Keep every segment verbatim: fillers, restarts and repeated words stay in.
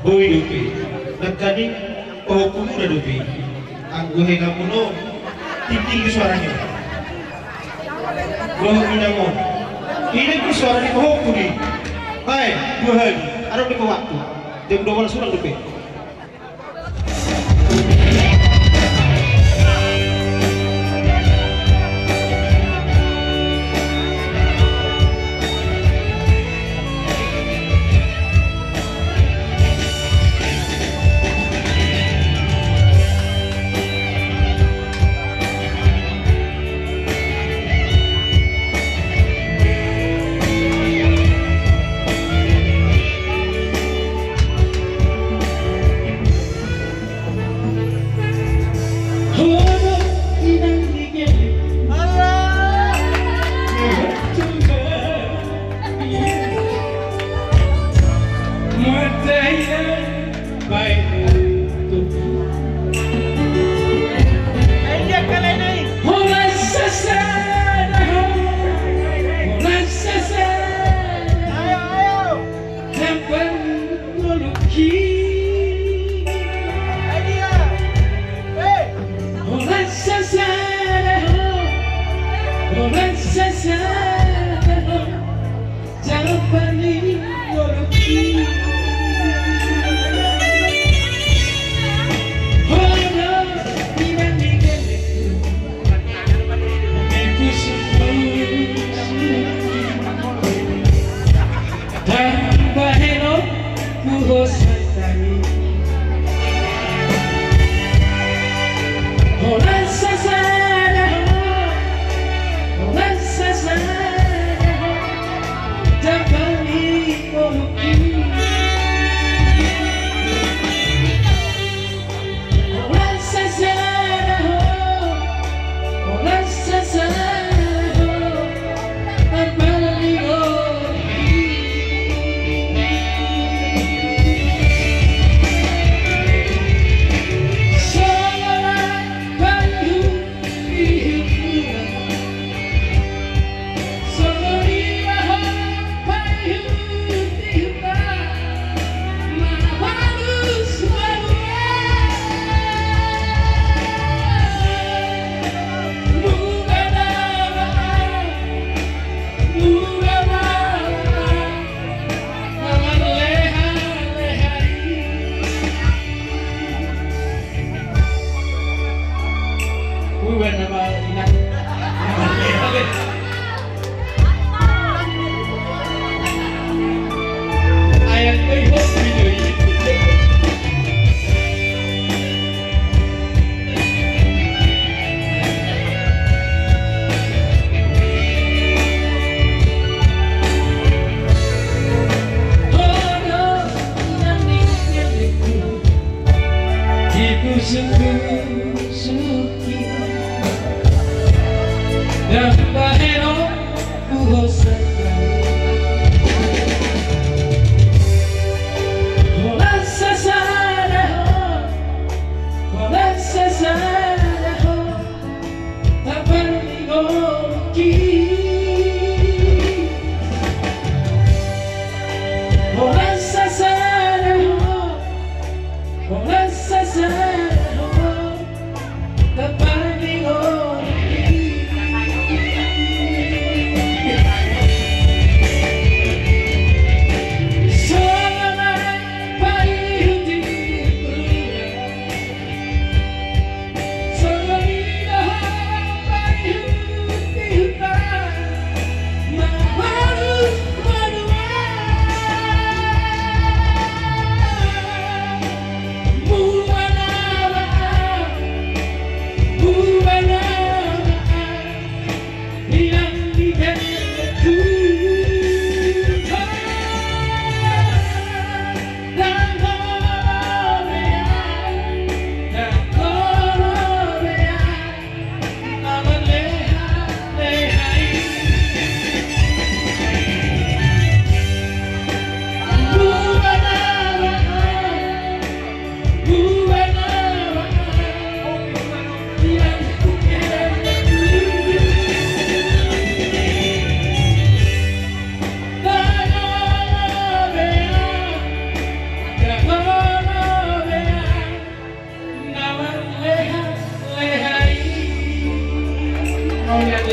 Boi dope. Nangkaning pahompu muna dope. Anggo hela muna on, tinggi do suarana. Dohot inang on. Inang do suara ni pahompu di. Baen, dua hali. Adong dope waktu. Jam dua belas hurang dope.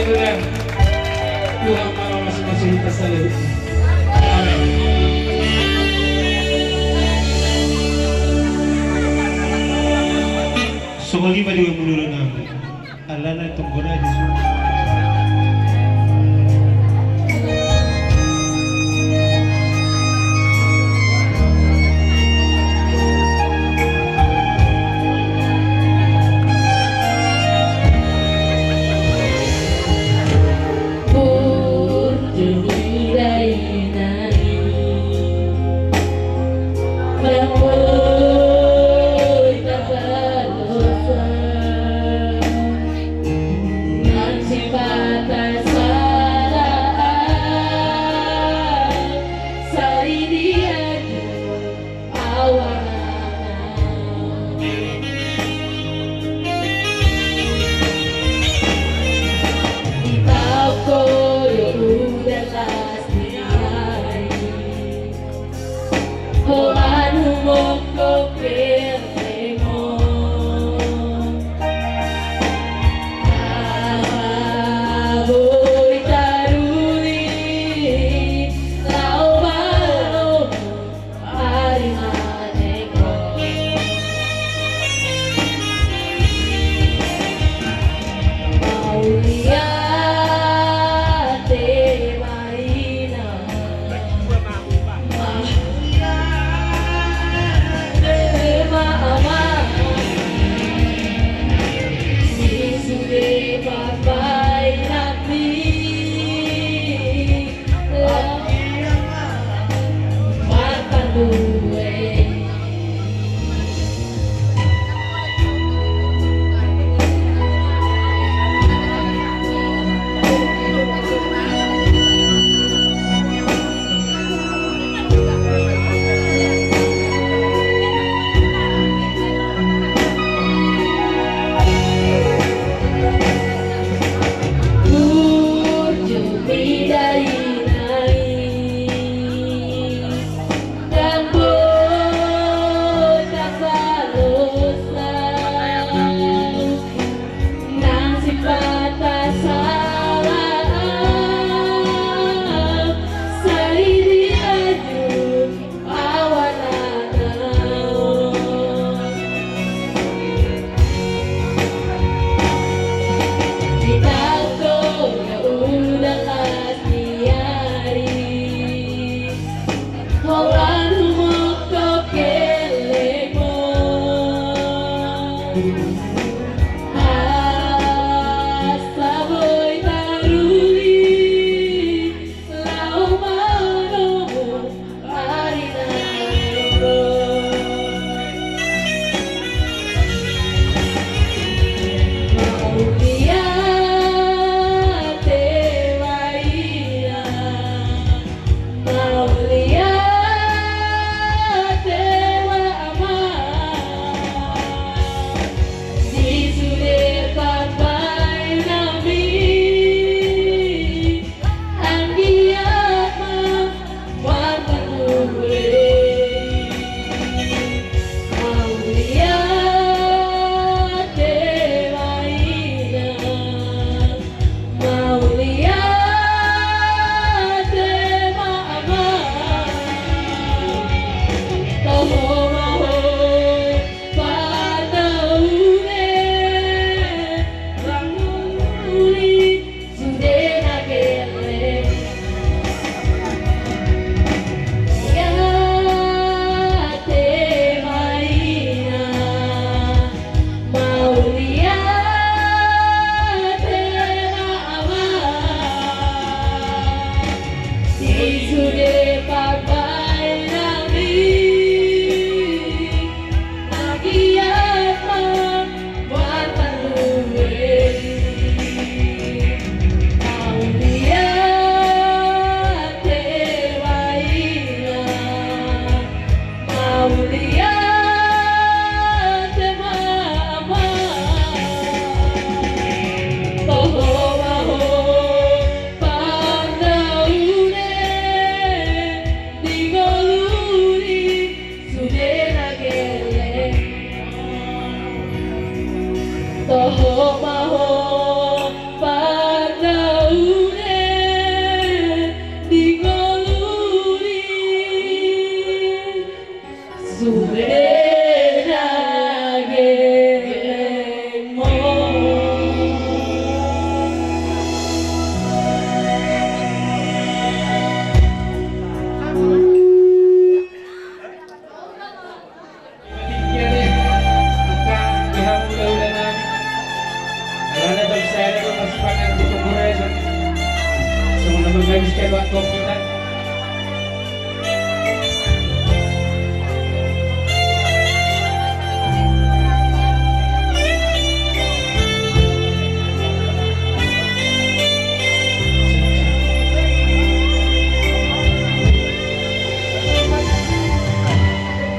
Tuhan ma na mamasu-masu hita saluhutna. Amen. Songon i ma di muluran nami. Alana tonggona Jesus. Holan humongkop berengkon. Aha boi taruli laho manomu ari manengkon. Mauliate ma ina. Ndang boi tapalosa, ndang sipata salah, sai diajut awanana. Di tangko na udah las ni ari. Holan humongkop berengkon. Asa boi taruli laho manomu ari na ro. Mauliate ma ina. Mauliate ma ama. Di sude pambahenami, anggiat ma marpanduduhon. Mauliate ma ina. Mauliate ma ama. Toho ma ho pandaune, ramuli sude na gelleng. Mauliate ma ina. Mauliate ma ama. Di sude pambahenami, anggiat ma marpanduduhon. Mauliate ma ina. Mauliate ma ama. Toho ma ho pandaune, di ngolu ni sude na gelleng. Toho ma ho pandaune. Sude na gelengmu.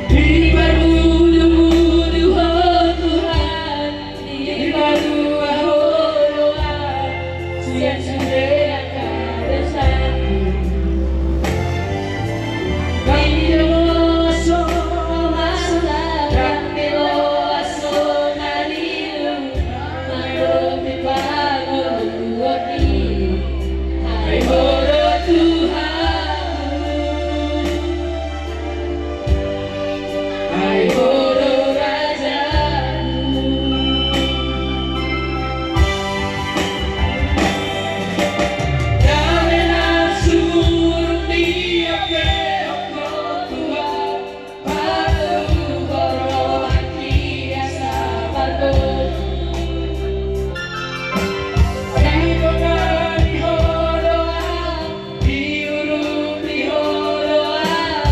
Diparmudu-mudu Ho Tuhan, diparua Ho do ahu sian sude angka dosaku. Dang dilo aso masa, dang dilo aso na lilu, mandok di pangoluan i, ai Ho do Tuhanku. Ai Ho do rajaku. Dame na sumurung di ampehon Ho Tuhan, paluhon rohangki asa margogo. Dibongani Ho do ahu, diurupi Ho do ahu.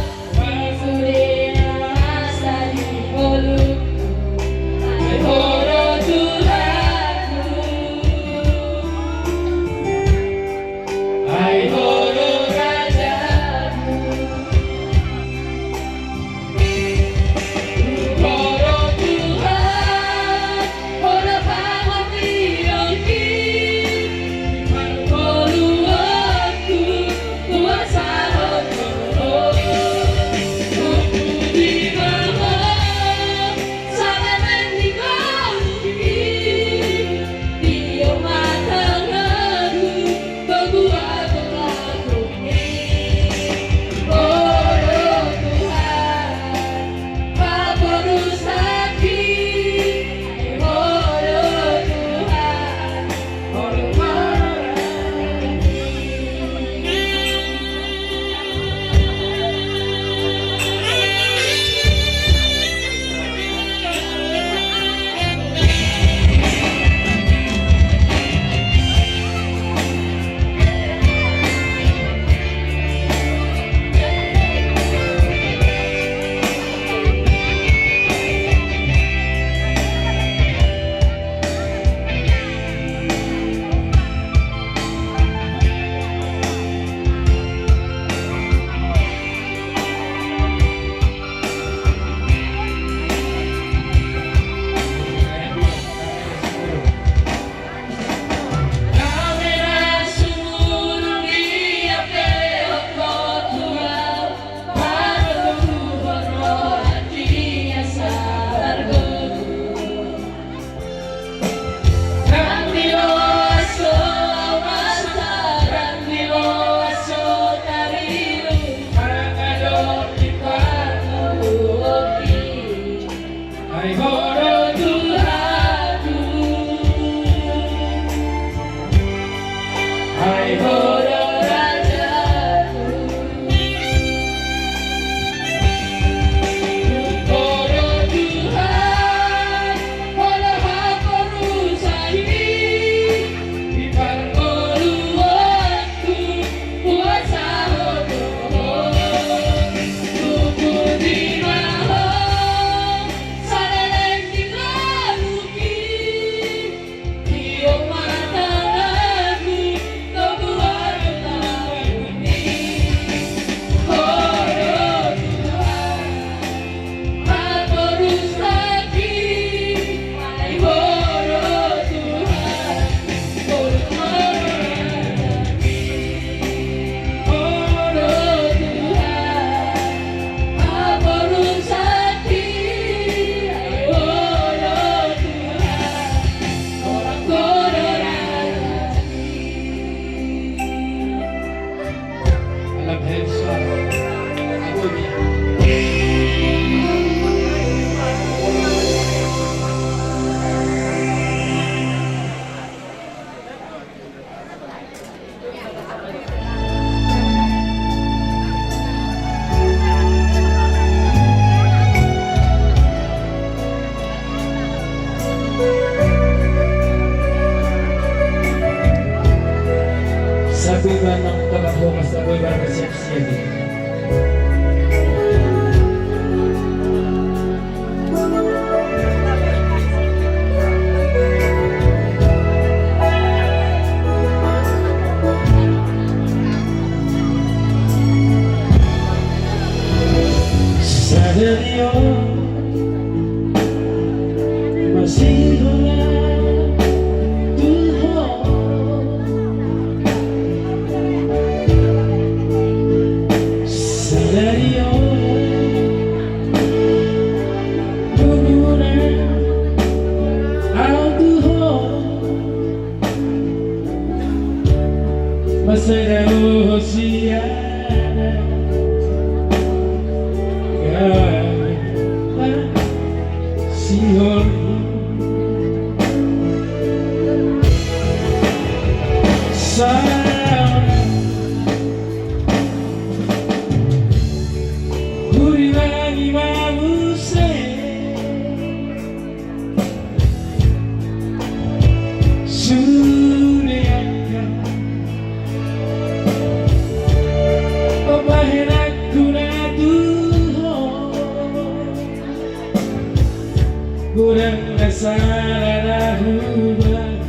Godang na sala na hubahen,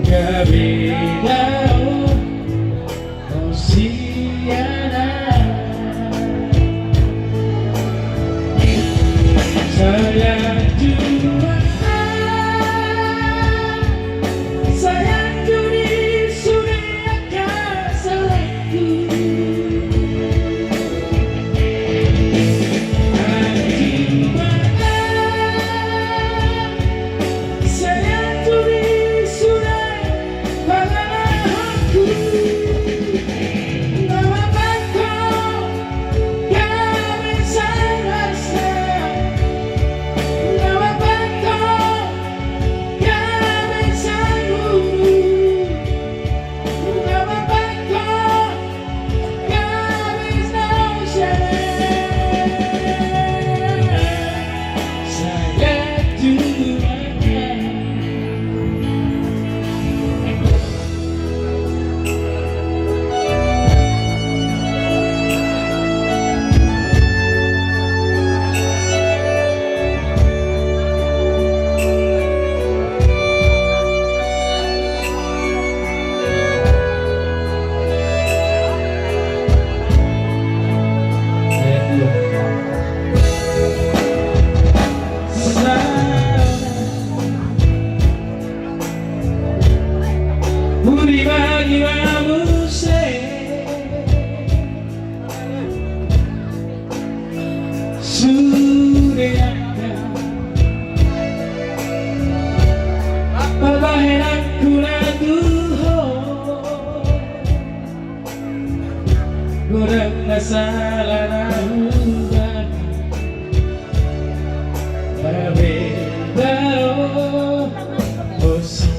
gabe dao hosiana. Sayang Tuhan, sayang Tuhan, sudah kasih. Sude angka pambahenanku na tu ho, godang na sala na hubahen, gabe dao hosiana.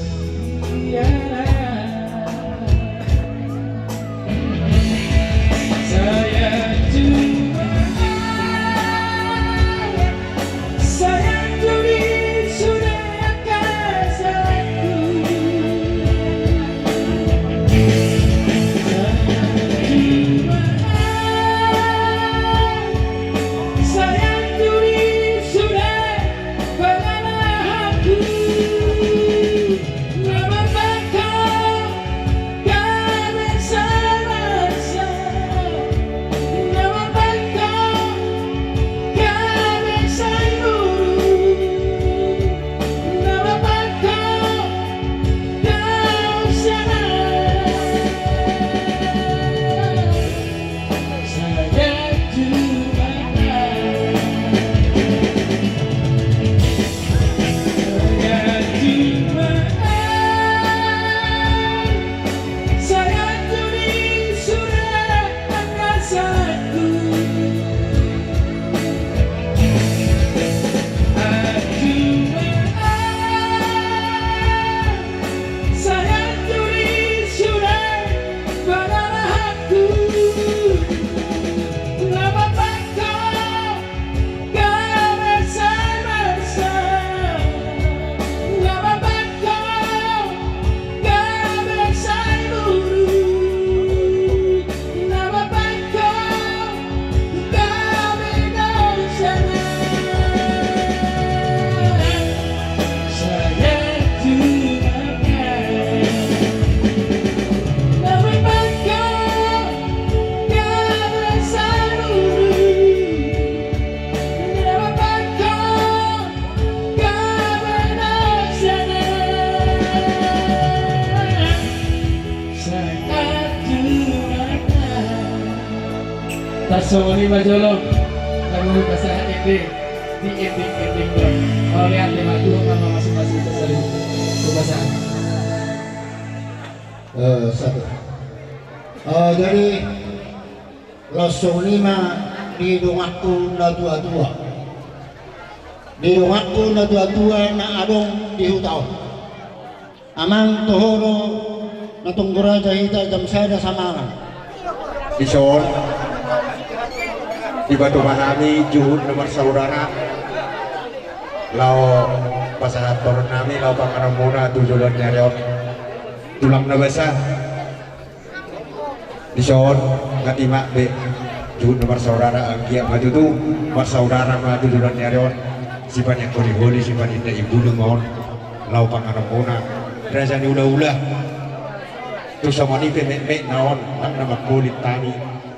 Tarsongon i ma jolo, lagu pasahat ende di ending-ending. Mauliate ma, Tuhan ma masing-masing tarsongon i. Pasahat. Eh, satu. Eh, jadi, laos songon i ma di donganku na tua-tua. Di donganku na tua-tua na adong di huta on. Amang, toho do na tonggo raja hita jam sada samalam. Dison, dibahen ma hami juhut na marsaudara, laho pasahat torunnami, laho panganon muna tu joloan ni ari on. Tulang na basa. Dison, nunga timak be. Tutu na marsaudara, anggiat ma tutu marsaudara ma tutu dohot ni ari on. Sipanihol-holi, sipaninda ibulu ma on laho panganon muna, raja ni hula-hula. Tung songon i pe metmet na on, ndang na mangkolit hami.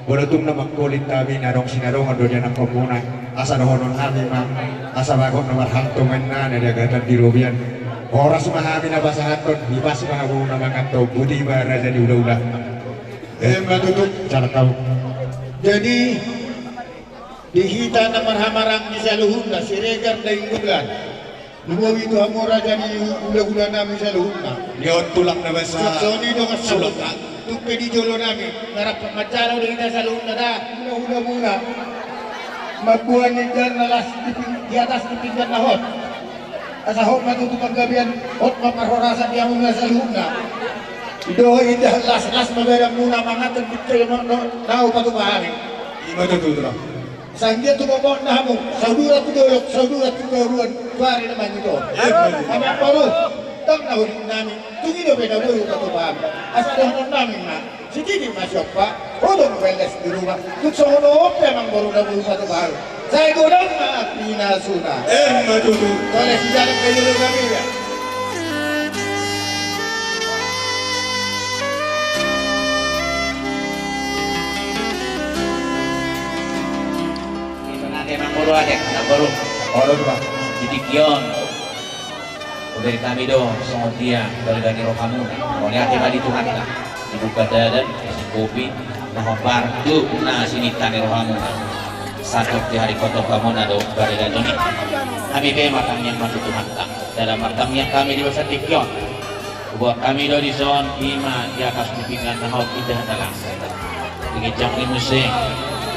Molo tung na mangkolit hami, na adong sinadongan do di anakkon muna. Asa dohonon nami ma, asa bagot na marhalto ma inna na di agatan di robean. Horas ma hami na pasahathon, hipas ma hamu na manganhon. Boti ma raja ni hula-hula. Emma tutu. Jala tau. Jadi, di hita na marhamaranggi saluhutna, Siregar Daeng Bulan, lumobi tu hamu raja ni hula-hula nami saluhutna. Dia on tulang na basa. Songon i dongan sahuta. Tung pe di jolo nami, na rap manjalo do hita saluhutna da. Hula-hula muna. Mamboan indahan na las di ping-, di atas ni pinggan na hot. Asa hot ma tutu panggabean, hot ma parhorasan di hamuna saluhutna. Dohot indahan las, las ma badan muna manganhon, pintor ma na hupatupa hami. Ima tutu, tulang. Asa anggiat tumomot ma hamu, saudara tu dolok, saudara tu toruan, tu ari na mangihut on. Ima tutu. Amang boru, ndang na hurit nami, tung i dope na boi hupatupa hami. Asa dohonon nami ma. Sititi ma siompa, hudon ma les di ruma, tung songon on pe amang boru na boi hupatupa hami. Sai godang ma pinasuna. Emma tutu. Tole sijalan pe jolo nami ya. Ito nate amang boru ate, amang boru. Olo tulang. Di tingki on. Hubege hami do songon dia bariba ni rohamuna. Mauliate ma di Tuhanta, dibuka dalan, dikasih kopi na hombar tu na sininta ni rohamuna. Sahat di hari kotor hamuna do bariba ni. Hami pe martangiang ma tu Tuhanta. Dalan martangiang hami di bagasan tingki on. Huboan hami do dison, ima di atas ni pinggan na hot indahan na las. Di ginjang ni muse,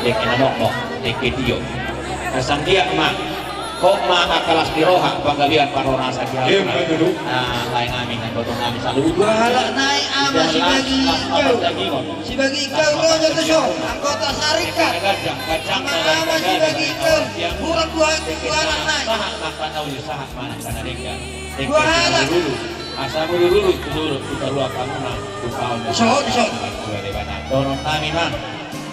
dengke na mokmok, dengke tio. Asa anggiat ma, hot ma angka las ni roha, panggabean parhorasan di hami. Emma tutu. Nah, lae nami, nang boto nami saluhut. Dua halak nai ama sibagi ikau. Sibagi ikau ro jatuh so, anggota sarikat. Ganjang, ganjang, ama, ama sibagi ikau. Kurang dua, dua halak nai. Sahat, sahat, sahat, sahat, mana, mana dengke. Dua halak. Asa murururu tu dolok tu toruan hamuna tu paon. Sohot, sohot. Dohonon nami ma.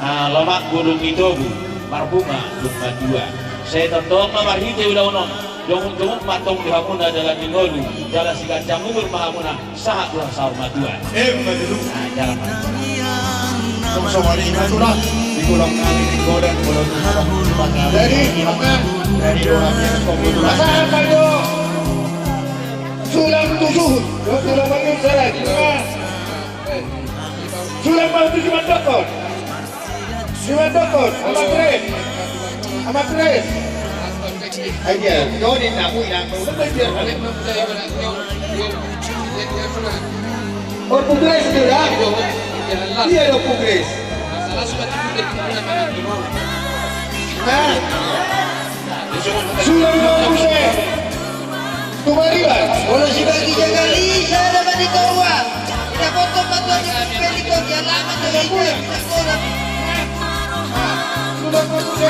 Ah, lomak bulung ni tobu, marbunga lumban dua. Sai tongtong ma marhite ulaon on, jongjong ma tong di hamuna dalan ni ngolu, jala siganjang umur ma hamuna, sahat tu saur matua. Emma tutu. Nah, jalan ma. Songon i ma tulang, di tulang nami Nainggolan, molo tung songon i ma. Jadi, maka, jadi orang yang sombong tulang. Pasahat ma jo. Sulang tu suhut, sulang ma tu sarai. Sulang ma tu simandokkon. Simandokkon, Amat Res. Amat Res. Ai dia, kau ni namu inang. Oh, Pugres dia dah. Dia dah Pugres. Nah. Sulang ma muse tu Bariba. Molo sibagi jagal i sada ma di toruan. Dapothon ma tu anak peli tu dia lama tu dia. Sulang ma muse.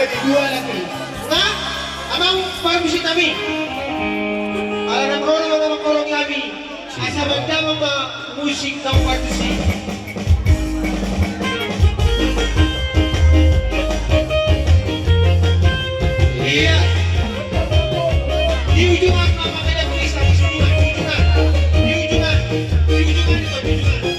Dua lagi. Nah, amang pamusik nami. Ala nang ro na mangoloi hami. Asa mandamang ma musik na partusi. Iya. Di ujungan ma mangada tulisan, di ujungan, di ujungan, di ujungan, di ujungan.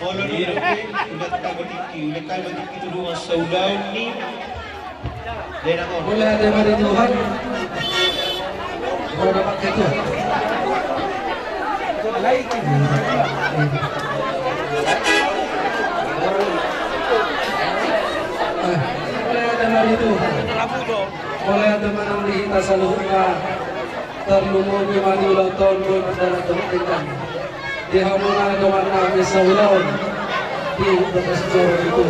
Molo ni, udah tahu tingki, udah tahu tingki tu rumah saudara ni. Mauliate ma di Tuhan. Mauliate ma di Tuhan. Eh, mauliate ma di Tuhan. Mauliate ma nang di hita saluhutna. Tarlumobi ma di ulaon on, boi mandala dohot denggan. Di hamu na dongan nami saulaon di bagas joro i,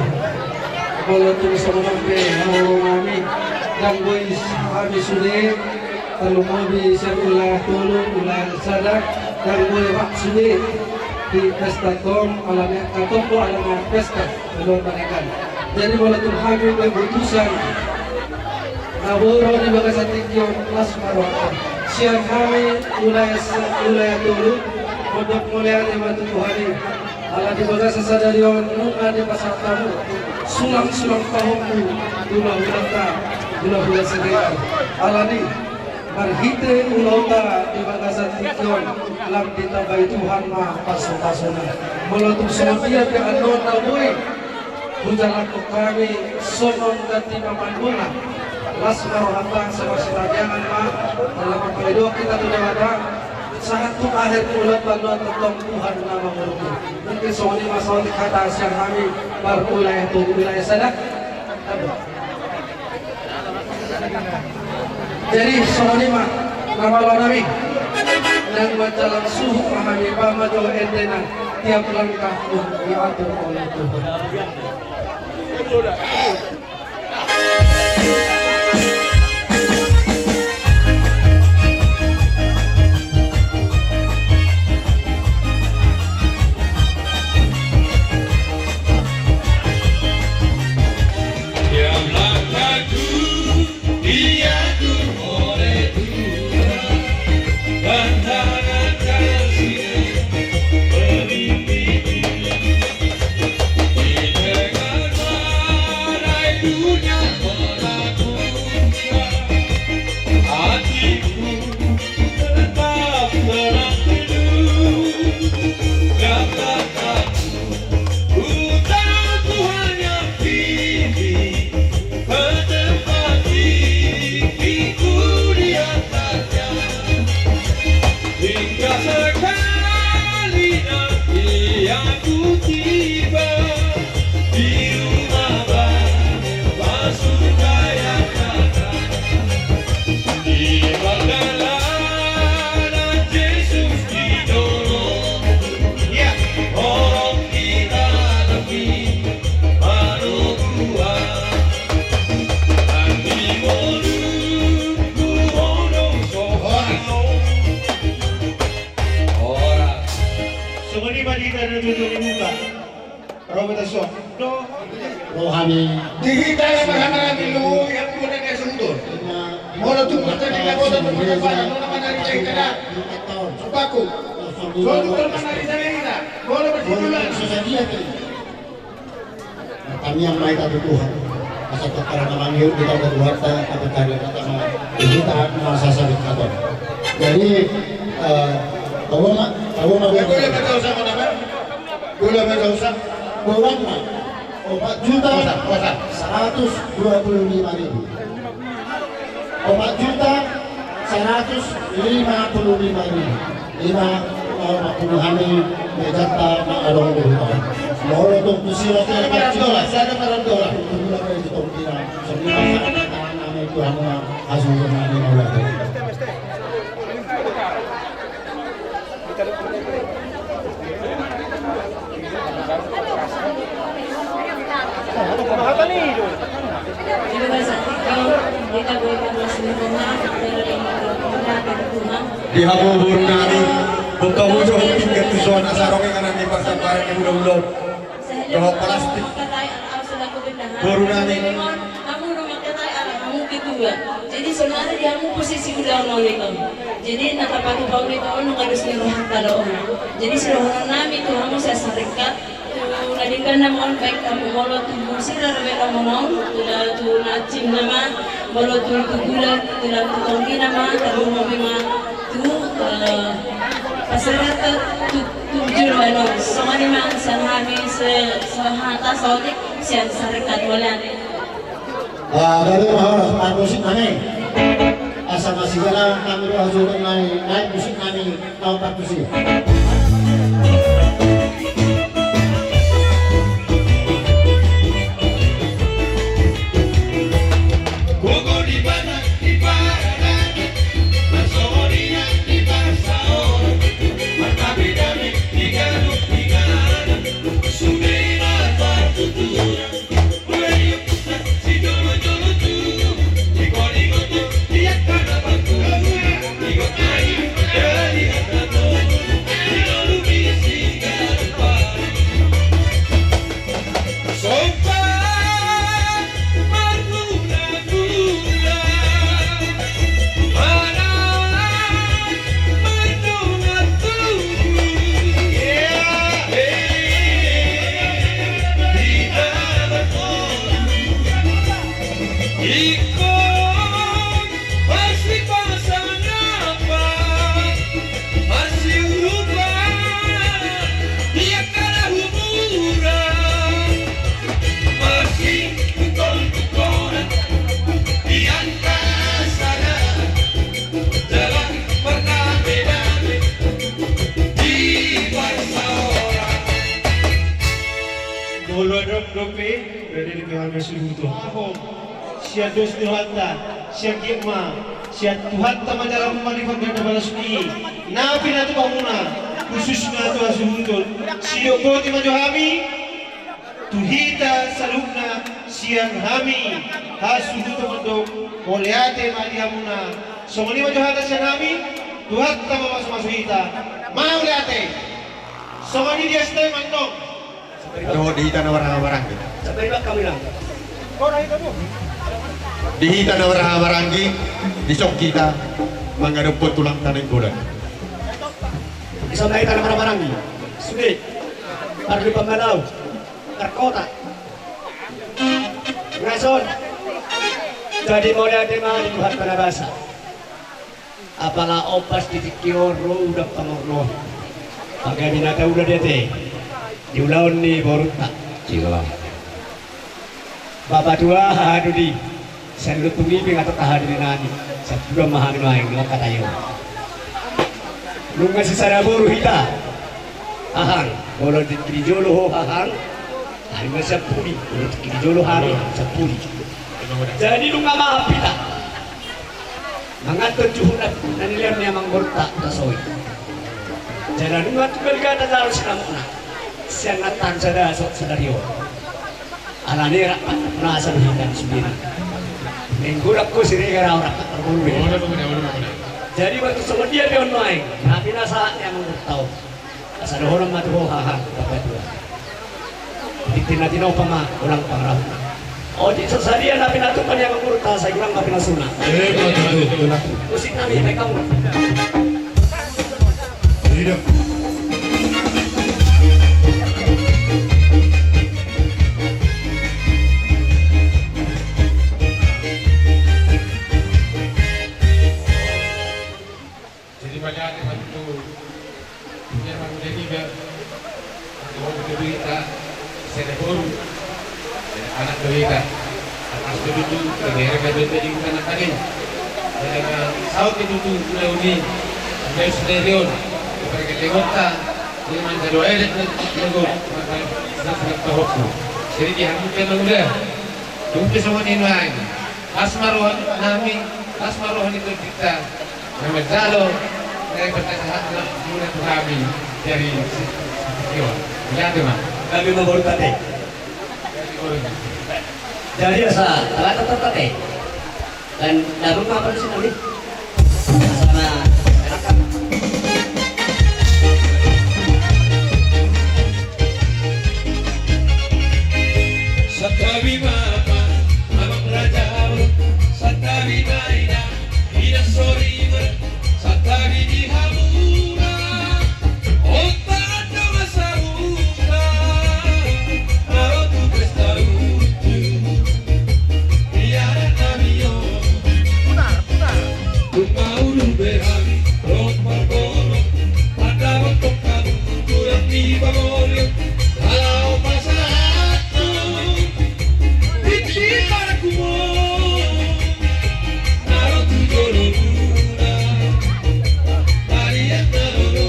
molo tung songon on pe hamu nami, ndang boi hami sude, tarlumobi sian wilayah tolu, wilayah sada, ndang boi rap sude di pesta on, alana hatop do alana pesta. Jadi molo tung hami pe utusan na boi ro di bagasan tingki on, las ma rohanta. Sian hami wilayah sa-, wilayah tolu, mandok mauliate ma tu Tuhan i. Ala di bagasan sadari on nunga dipasahat hamu sulang-sulang pahompu, hulahulanta, hulahula Siregar. Alani marhite ulaonta di bagasan tingki on, lam ditambai Tuhan ma pasupasuna. Molo tung songon dia pe annon na boi hujalakhon hami songon ganti pamanguna, las ma rohanta, sai marsitangihon ma, dalam pambahenon hita tu Debata, sahat tu akhir ulaonta, tongtong Tuhan na mangurupi. Mungkin songon i ma saotik hata sian hami marwilayah tolu, wilayah sada. Jadi songon i ma na malo nami, nang manjalang suhut ma hami, bahen ma jolo endena, tiap langkahmu diatur oleh Tuhan. Aku tiba di rumah Bapa supaya kata di pangkalan Yesus di dolok. Ya, orang kita lebih baru dua. Andi molu, ku honong so. Ora. Songon i ma di hita na tutu ni muka. Ro ma ta so. Do. Ro hami. Di hita na marhamaranggi, lumobi hamu bona ni hasuhuton. Molo tung martanda na bota tu hita, nona manari hita da. Supaku. Songon i nona manari hita. Molo bersidulan. Martangiang ma hita tu Tuhan asa tongtong na mangihut hita tu Tuhanta, asa tongtong na mangihut hita na sasabitan. Jadi, eh, tabo ma, tabo ma. Bola ma ta usa, bola ma. Bola ma ta usa. Bola ma. Opat juta seratus dua puluh lima ribu. Opat juta seratus lima puluh lima ribu. Ima, eh, mangkubu hami mejanta na adong di huta. Molo tung tusi roti. Sada paran dolar, sada paran dolar. Tung tusi roti, tung tusi roti. Songon i ma hasuhuton nami, mauliate. Di hamu boru nami, buka musuh pinggan tu son asarong inganan di pasar barang di udah udah. Dohot plastik. Boru nami. Hamu do mangkatai ala hamu ketua. Jadi sonari di hamu posisi udah on, on. Jadi na tapatupa on, on, on, nunga dos ni rohanta do on. Jadi sidohonon nami tu hamu sian sarekkat, tu na denggan nama on, baik hamu molo tu sira na baik hamu naon, tu na, tu na cim nama, molo tu, tu gula, tu na tu tonggi nama, tarlumobi ma tu, eh, pasahat tu, tu juru anu, songon i ma sian hami se-, sahata saotik sian sarekkat, mauliate. Ah, baru ma horas, parmusik nami. Asa masih jalan, kami doa sudah naik, naik musik nami, tahu tak tusi. Gogo di bana, di bana, masongon i na di basa on, martabe-tabe, di ganup, di ganup, sude ma partuturan. Ingkon marsipasangapan, marsiurupan, di angka na humuran, marsitungkol-tungkolan, di angka sada. Molo adong dope, udah dari Tuhan masih butuh. Aho, sian dos ni rohanta, sian giat ma, sian Tuhanta ma jala ma di panggabean na palas i, na pinatupa muna, khususna tu hasuhuton, sidok boti ma jo hami, tu hita saluhutna sian hami hasuhuton mandok, mauliate ma di hamuna. Songon i ma jo hata sian hami, Tuhanta ma mamasu-masu hita. Mauliate. Songon i di S T M annon. Dohot di hita na marhaha-maranggi. Di hita na marhaha-maranggi, dison hita mangadophon tulangta Nainggolan. Dison hita na marhaha-maranggi. Sude. Parlu pambalau. Tarkota. Nga son. Jadi mauliate ma di Tuhanta na basa. Apala opas di tingki on ro uda pangorno. Pagabe na taula di ate. Di ulaon ni borunta. Sila. Bapa tua hahadoli. Saluhut tu i pe nga tong hahadoli nami. Satuan ma hami nuaeng, nunga hata i on. Nunga sisada boru hita. Hahang, molo di, di jolo ho hahang, hami ma sampuli, molo di jolo hami sampuli. Jadi nunga mahap hita. Manganton juhut na nilehon ni amangborunta Hutasoit. Jala nunga tu balga tajalo sinamotna. Sian na tahan sada so sadari on. Alani rap na sadari on sendiri. Minggu rap ko sini gara rap. Jadi waktu songon dia pe on nuaeng. Tapi na sahat ni amangborunta on. Asa dohonon ma tu ho hahang, bapatua. Di tina tinopa ma ulang pangarahutna. Otik so sadia na pinatupa ni amangborunta, sai ulang ma pinasuna. Eh, betul, betul. Musik nami, baik kamu. Hidup. Jadi mauliate ma tu, tu dia ma tu dia niba. Di hobi tu hita sada boru, sada anak tu hita. Atas tu tu tu dia rega tu tu di hita na tadi. Jadi na saut itu tu udah uni, udah sudah rion. Pergi tengok ta, dia manjadi air itu, itu maka sudah sudah tahu. Jadi dia hampir kan udah. Tunggu sama ini lagi. Las ma roha nami, las ma roha ni tondi ta. Na manjalo, na ipasahat na muna tu hami dari si, si Tio. Jadi ma. Kami ma boru tate. Jadi boru. Jadi asa, tala tate tate. Dan darum apa di sini? Asa na, silakan. Santabi ma amang, amang raja, santabi ma inang, inang soriba, santabi di hamuna. Onta do ma sarupa, aro tu pesta lucu, di adat nami on. Punar, punar. Tung maulu be hami, rok marbono, tanda botok kamu, tulang di pamolion, kalau pasahat tu, di, di panakumo, naro tu jolo muna, tariak na lolo,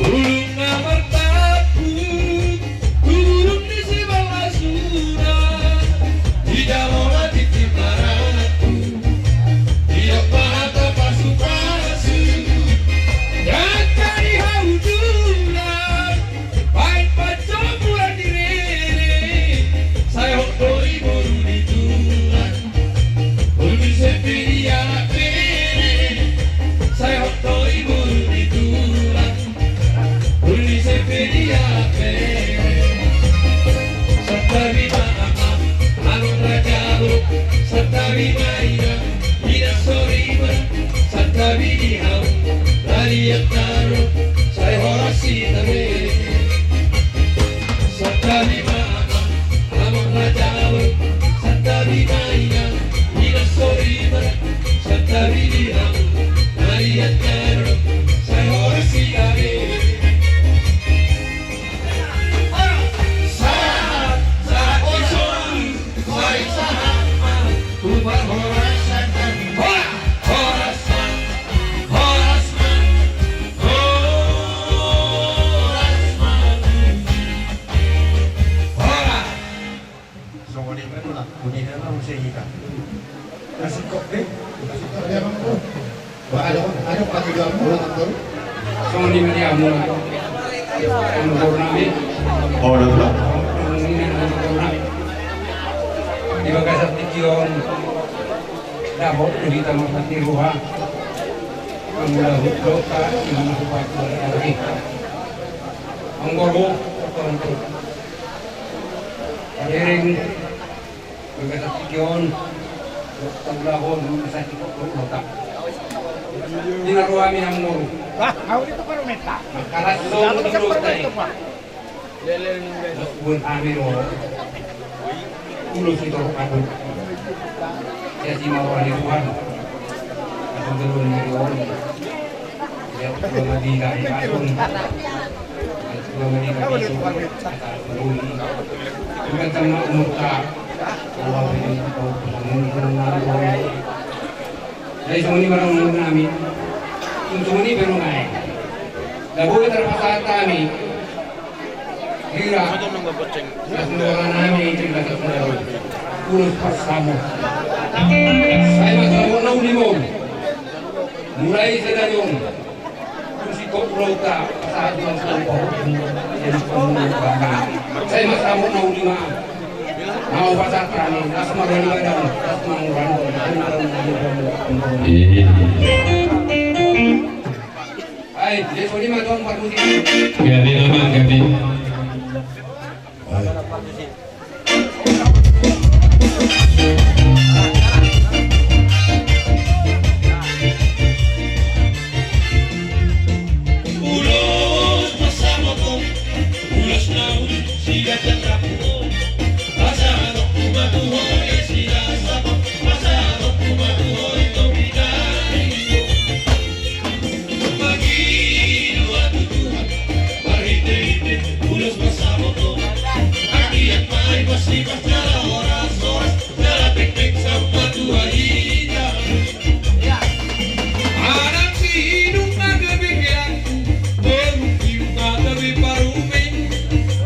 ulung na martampuk, Turun di sibalasuna, di damola di timaratu, di pahata pasupasu, jangka di haudulan, baen pancobulan di rere, sai hot do i boru ni tulang, boru ni sepe di anak bere, sai hot do i boru ni tulang. Uli sepe di ape. Santabi ma amang, amang raja boru. Santabi ma inang, inang soriba. Santabi di hamu, tariak na ro, sai horas hita be. Santabi ma amang, amang raja boru. Santabi ma inang, inang soriba. Santabi di hamu, tariak na ro, sai horas hita be. Sahat, sahat di solu, sai sahat ma tu parhorasan nami. Horas, horas ma, horas ma, horas ma. Horas. Songon i ma tulang, unina ma muse hita. Nasingkop be. Nasingkop be, amang boru. Wah, adong, adong pake dua boru, amang boru. Songon i ma di hamu, amang boru nami. Oh, udah, udah. Songon i ma di hamu, amang boru nami. Di bagasan tingki on, dapot do hita marhata ni roha. Mangulahon dosa, di mana hupat dari. Amang boru, amang boru. Adong, bagasan tingki on, taulahon, bagasan tingki on, taulahon. Di na rohami, amang boru. Bah, au di tu baru menta. Makalas do. Buat ami do. Ulos itu aku. Ya, si mawar di Tuhan. Aku dulu nyari orang. Jadi songon i ma nang nami. Songon i pe nang ae. Boi tarpasahat hami hira na sumorang nami di bagasan sadari on. Ulos parsamot. Sai ma samot na uli ma on. Mulai sadari on. Tung singkop ulaonta pasahat ma samot. Sai ma samot na uli ma. Mau pasahat hami, las ma roha ni badan, las ma roha ni badan. Iya. Ai, dia sodi ma tuan parmusik. Gabe, Amang, gabe. Ulos pasamot on, ulos na uli, siganjang rambu on. Pasahatonku ma tu ho, ia silas samot, pasahatonku ma tu ho, ito pinari. Marhite-hite ulos pasamot on. Anggiat ma i pasti jala horas-horas, jala pekpek sahat ma tu hita. Anak si inung na gabe helang, boru si inung na gabe parumaen.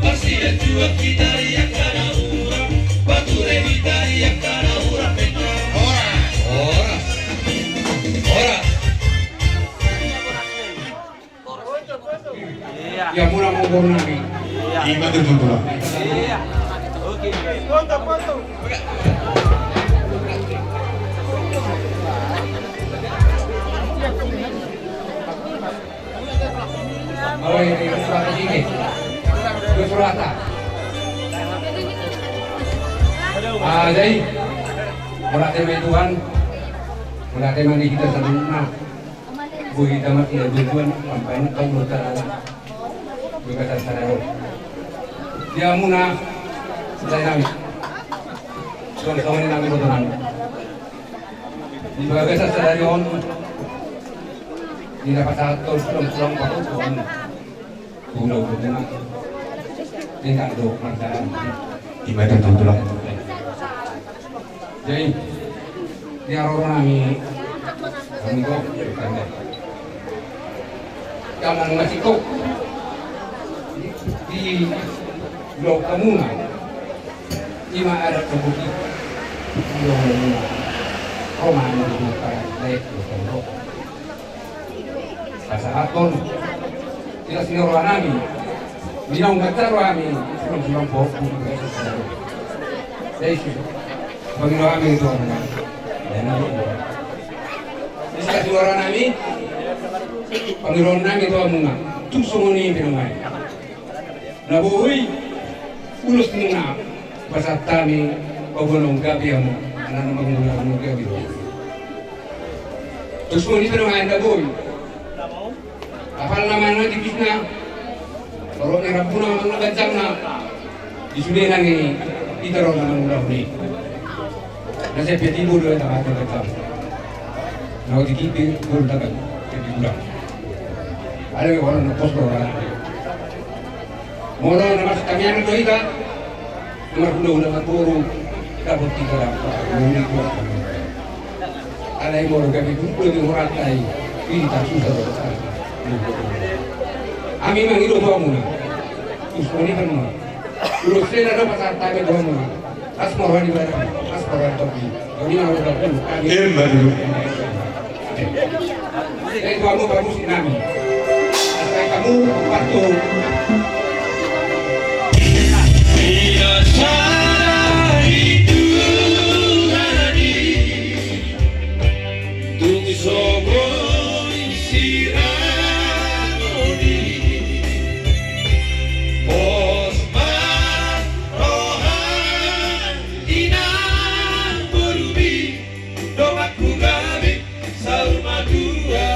Pasti anjuan hita di angka na hurang, pature hita di angka na hurang. Horas. Horas. Horas. Ia muna ma boru nami. Ima tutu, Tulang. Oi, ini surat ini. Itu surat. Ah, jadi, mauliate ma di Tuhan. Mauliate ma di hita saluhutna. Boi hita mangida tujuan, sampai na tau do tarala. Di bagasan sadari on. Ia muna, sadari nami. Suang-suang ni nami boto nami. Di bagasan sadari on. Di na pasahathon suang-suang pahothon. Pulau Bogor. Tinggal do marjalan. Ima tutu, Tulang. Jadi, di haroro nami, kami kok, kami. Jangan masih kok. Di, di blok hamuna. Ima adat sabuti. Di blok hamuna. Roma ni di blok hamuna. Pasahathon. Silas ni roha nami. Di naung baca roha nami. Sulang-sulang pok. Jadi, pangidoan nami tu hamuna. Jadi, silas ni roha nami. Pangidoan nami tu hamuna. Tung songon i pe nuaeng. Na boi, ulos muna, pasahat hami, paboa naung gabe hamu, na mangula hamu gabe. Tung songon i pe nuaeng na boi. Apala na manang na tipisna, torop ni rambuna manang na ganjangna, di sude nangkin hita ro na mangulahon i. Na sai pe tibu do eta mate ganjang. Na otik i pe bolu dagang, pe di gudang. Ada orang na pos do orang. Molo na marsitangiangan do hita, na marhulahula marboru, dapot hita dapot. Alai molo gabe dungkul di horanta i, hita susah do. Hami mangido tu hamuna. Tus moni kan ma. Ulos sena do pasahat hami tu hamuna. Las ma roha ni badan, las ma roha ni tondi. Toni ma roha ni tondi. Ima tutu. Eh, tu hamu pamusik nami. Sampai kamu waktu. Ia salah itu tadi. Tung so boi sirang odi. Pos ma roha inang borumi, donganku gabe saur matua.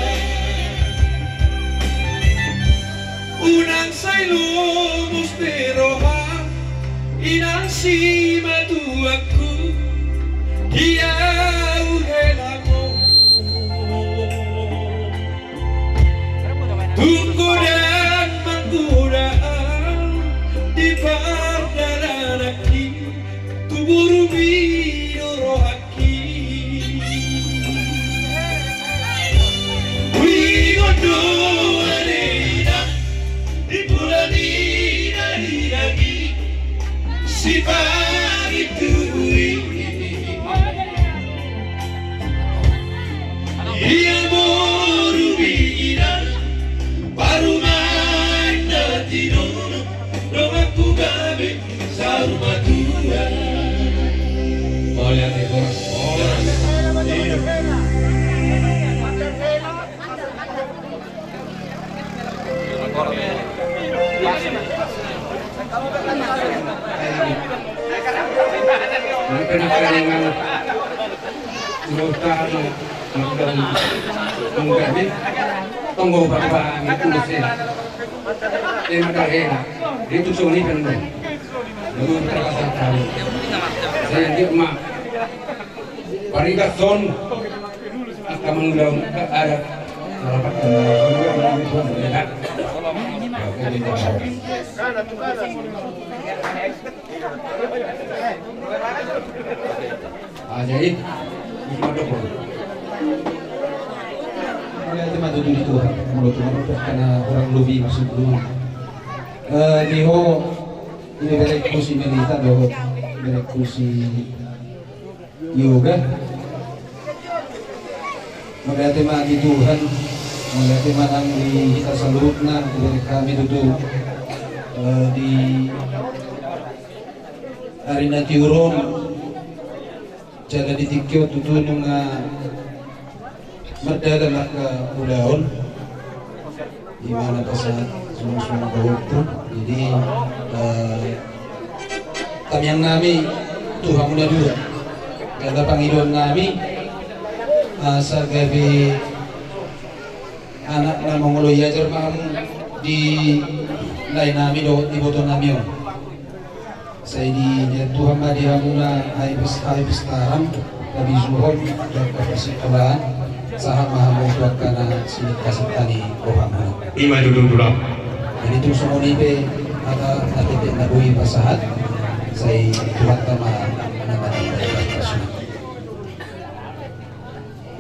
Unang sai lomos be roha, inang simatuangku, dia uhelango. Tung godang manggoda au di pardalananki, tu borumi do rohangki. Huingot do ale inang, Tonggo bapa ni tulus ya. Tema kahena. Itu cuma ni kan. Lalu terpaksa tahu. Saya dia mak. Parigas son. Angka mangula adat. Rapat. Ah, jadi, ini mantap, Bro. Mauliate ma tutu di Tuhan, molo Tuhan udah karena orang lobi masuk dulu. Eh, di ho, ini berekku si Melita dohot, berekku si Yoga. Mauliate ma di Tuhan, mauliate ma nang di hita saluhutna, di hami tutu, eh, di ari na tiur on, jala di tingki on tutu nunga mardalan angka ulaon. Di mana pasahat suang-suang dohot tu. Jadi, eh, tamiang nami tu hamu na dua. Jala pangidoan nami, eh, asa gabe anak na mangoloi ajar ma hamu di lae nami dohot di iboto nami on. Sai dilehon Tuhan ma di hamuna hami pes-, hami pestaran, habisuhon, dan kapasitolaan, sahat ma hamu tu angka na siningkasing tani rohamuna. Ima tutu, Tulang. Jadi tung songon i pe, mata na tete na boi pasahat, sai Tuhanta ma na manang.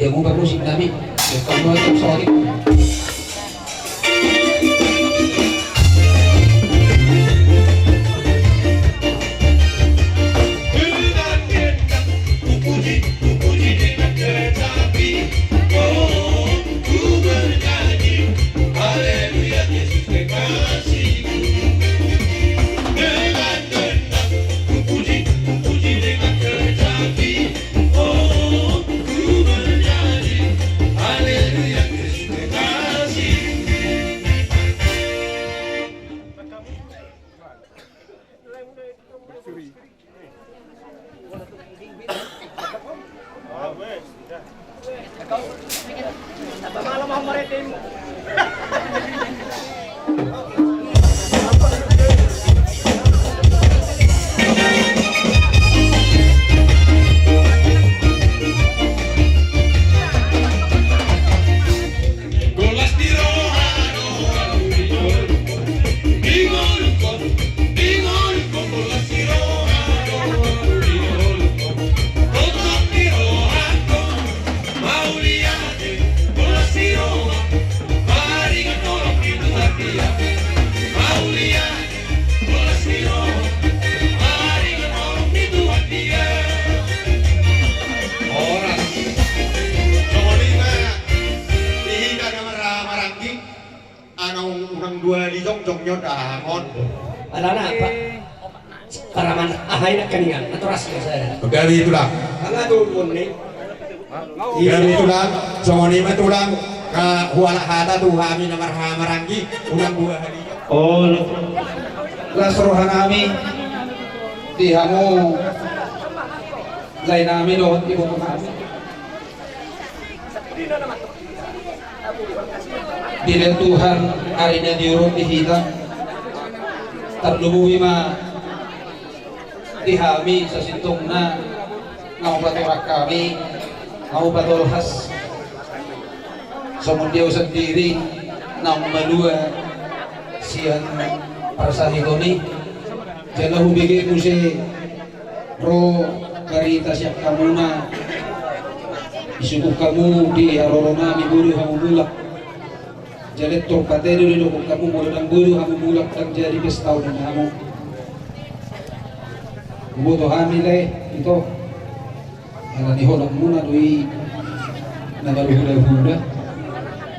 Ia mungkin musik nami. Ia kamu macam sorry. Horas. Songon i ma di hita na marhahamaranggi. Anang unang dua hali jongjong ni on da angon. Alana apa? Paraman aha i nangkaningan, natoras ya saya. Gabe, Tulang. Gabe, Tulang. Songon i ma, Tulang. Hualap hata tu hami na marhahamaranggi, unang dua hali. Oh. Las roha nami di hamu lae nami dohot iboto nami. Dilehon Tuhan ari na tiur on di hita. Tarlumobi ma di hami sasintongna, na hupatoras hami, na hupatolhas. Songon dia au sandiri naung malua sian parsahiton i. Jala hubege muse ro barita sian hamuna, disungkun hamu di haroro nami, boi do hamu mulak. Jala tor pate do didok hamu, molo ndang boi do hamu mulak, ndang jadi pesta on di hamu. Huboto hami lae, ito. Alani holongmuna do i na marhulahula,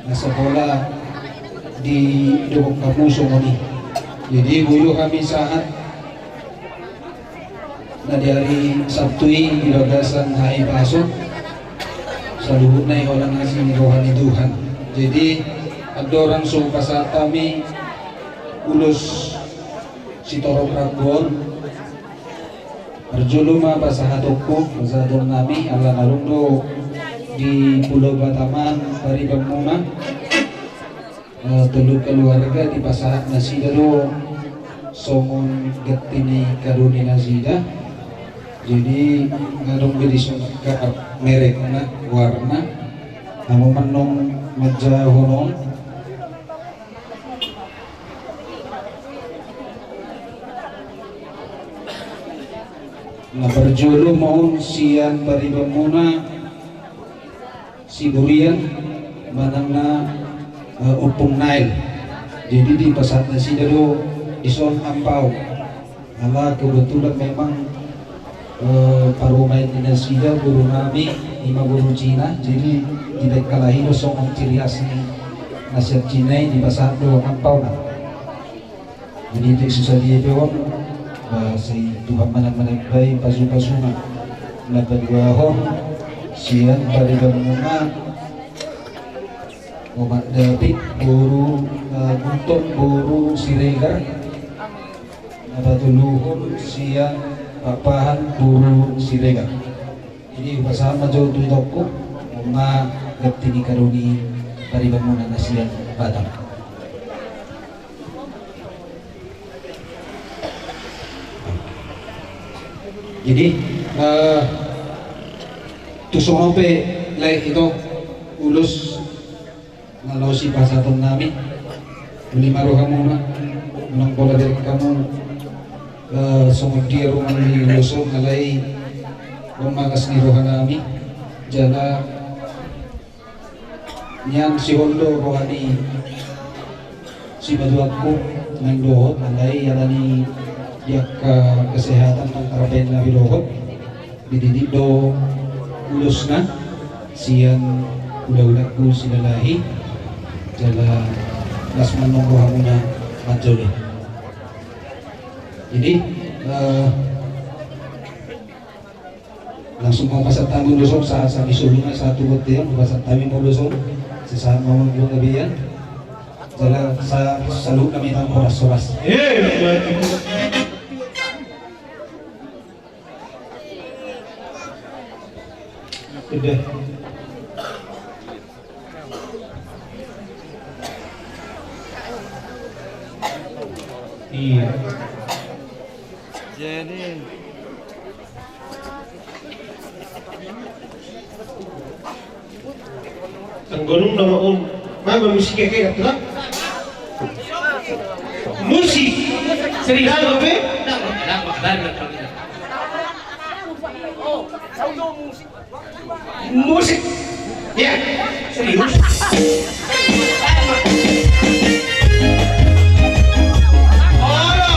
na so pola didok hamu songon i. Jadi boi do hami sahat Na di ari Sabtu i di bagasan hahipason, saluhutna i holan asi ni roha ni Tuhan. Jadi andorang so pasahat hami ulos sitorop rambu on, parjolo ma pasahatonku, pasahaton nami, ala na adong do di Pulo Batam an paribanmuna. Eh, tolu keluarga dipasahat nasida do songon ganti ni kado ni nasida. Jadi nga adong be dison angka merekna, warna. Hamu ma annon manjahahon on. Na parjolo ma on sian paribanmuna Siburian manang na, eh, Ompung Nail. Jadi dipasahat nasida do dison ampau. Ala kebetulan memang, eh, parumaen ni nasida boru nami ima boru Cina. Jadi dibaen halahi do songon ciri khas ni na sian Cina i, dipasahat do ampauna. Jadi di susa dia pe on, ba sai Tuhan ma na manambai pasupasuna. Na paduahon sian paribanmuna Omak David boru, eh, Gultom boru Siregar. Na patoluhon sian Pakpahan boru Siregar. Jadi hupasahat ma jo tu itongku, on ma ganti ni kado ni paribanmuna na sian Batam. Jadi, eh, tung songon on pe, lae, ito ulos na laho sipasahaton nami. Uli ma rohamuna, unang pola bereng hamu, eh, songon dia rumah ni ulos on, alai on ma las ni roha nami. Jala nian sihol do roha ni simatuangku naeng dohot, alai alani di angka kesehatan nang tarbaen na dohot, dididit do ulosna sian hulahulangku Silalahi. Jala las ma annon rohamuna manjalo. Jadi, eh, langsung ma pasahat hami ulos on, sahat hami solu na sahat tu bontean, pasahat hami ma ulos on, sasahat ma on jo gabe an. Jala sa-, saluhutna ma i, tangkas horas-horas. Eh, betul. Sudah. Iya. Jadi tanggonung nama om. Mama musik ya, kayak gitu lah. Musik. Serius. Kenapa, Be? Kenapa? Kenapa? Kenapa? Musik. Ya, serius. Olo.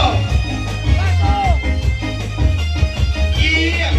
Iya.